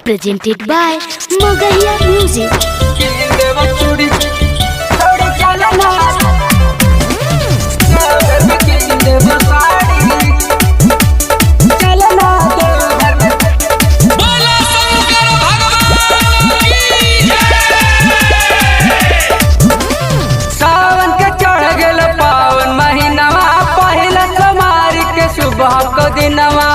Presented by Magahiya Music. बोला शंकर भगवान की सावन के चढ़ गेल पावन महीनावा, पहिला सोमवारी के सुबह को दिनवा।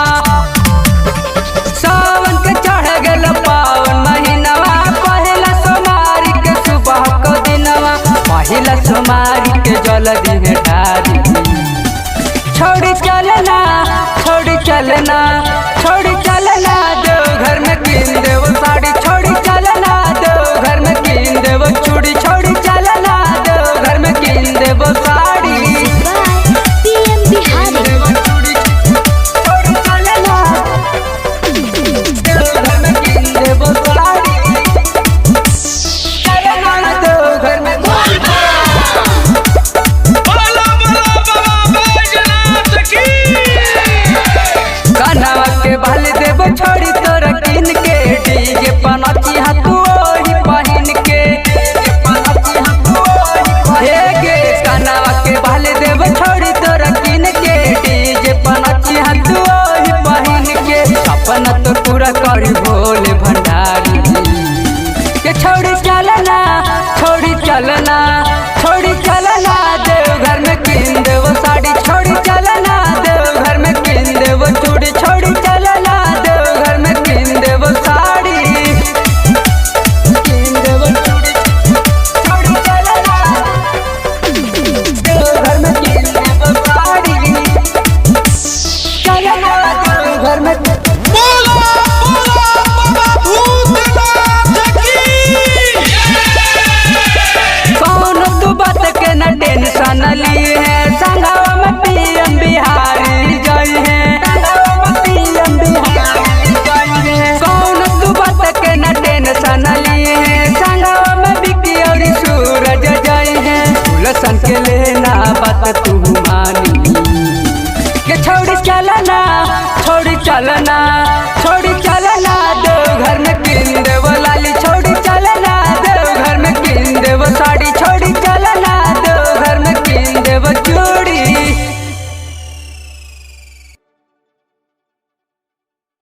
सावन के चढ़ गेल पावन महीनावा, पहिला सोमवारी के सुबह को दिनवा। पहिला सोमवारी के जल दिहे ढारी, छोड़ी चलना, छोड़ी चलना, छोड़ी चलना देवघर में कीन देव साड़ी। छोड़ी चलना देवघर में कीन देव चूड़ी। छोड़ी चलना देवघर में कीन देव sari. Music by PM Bihari. देव चूड़ी, छोड़ी चलना देवघर में कीन देव साड़ी। चलना देवघर में। बोला बोला बाबा बैजनाथ की। कन्हवा के बाल देव छोड़ी तोरा किन के, डीजे पनची हाथू ओही पहिन के। हे गे कन्हवा के बाल देव छोड़ी तोरा किन के, डीजे पनची हाथू ओही पहिन के। सपना तो पूरा करी भोले भंडारी के, छोड़ी चलना, छोड़ी चलना, छोड़ी चलना देवघर में कीन देव साड़ी। छोड़ी चलना देवघर में कीन देव चूड़ी। छोड़ी चलना देवघर में कीन देव साड़ी, कीन देव चूड़ी। छोड़ी चलना देवघर में कीन देव साड़ी। चलना देवघर में। बोला बोला बाबा भूतनाथ की। कौन तू बात के न टेंशन ली है, संगवा में पीएम बिहारी जई है। कौन तू बात के न टेंशन ली है, संगवा में बिकी और सूरज जई है। गुलशन के लेना बात तू मानी के, छोड़ी चलना, छोड़ी चलना,